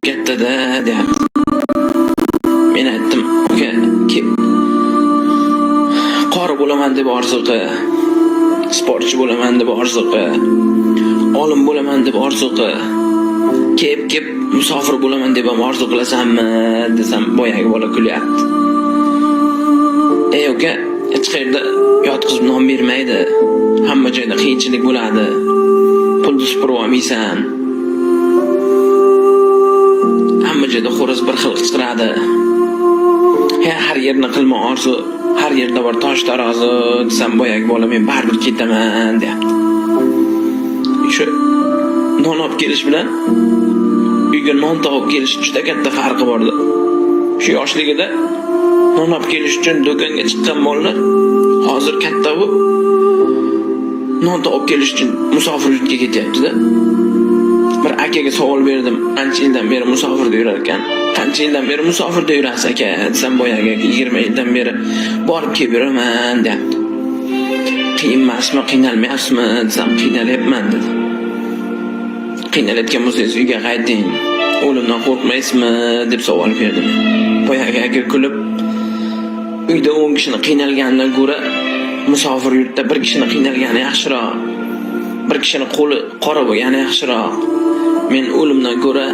Kattada deyapti. Men aytdim, uka, qori bo'laman deb orzu qil, sportchi bo'laman deb orzu qil, olim bo'laman deb orzu qil, kelib kelib musofir bo'laman deb ham orzu qilasanmi desam, boyagi bola kulyapti. Ey uka, hech qayerda yotqizib non bermaydi, hamma joyda qiyinchilik bo'ladi, pulni supurib olmaysan, hamma joyda xo'roz bir xil qichqiradi. He, har yerni qilma orzu, har yerda bor tosh tarozi desam, boyagi bola men baribir ketaman deyapti. Shu non olib kelish bilan uyga non topib kelish juda katta farqi borda. Shu yoshligida non olib kelish uchun do'konga chiqqan bolalar hozir katta bo'lib non topib kelish uchun musofir yurtga ketyapti-da. Bir akaga savol berdim, ancha yildan beri musofirda yurar ekan. Qancha yildan beri musofirda yurasiz, aka desam, boyagi aka 20 yildan beri borib kelib yuraman deyapti. Qiyin emasmi, qiynalmayapsizmi desam, qiynalyapman dedi. Qiynalayotgan bo'lsangiz, uyga qayting. O'limdan qo'rqmaysizmi deb savol berdim. Boyagi aka kulib, uyda 10 kishini qiynalganidan ko'ra musofir yurtda bir kishini qiynalgani yaxshiroq. Bir kishini qo'li qora bo'lgani yaxshiroq. Men o'limdan ko'ra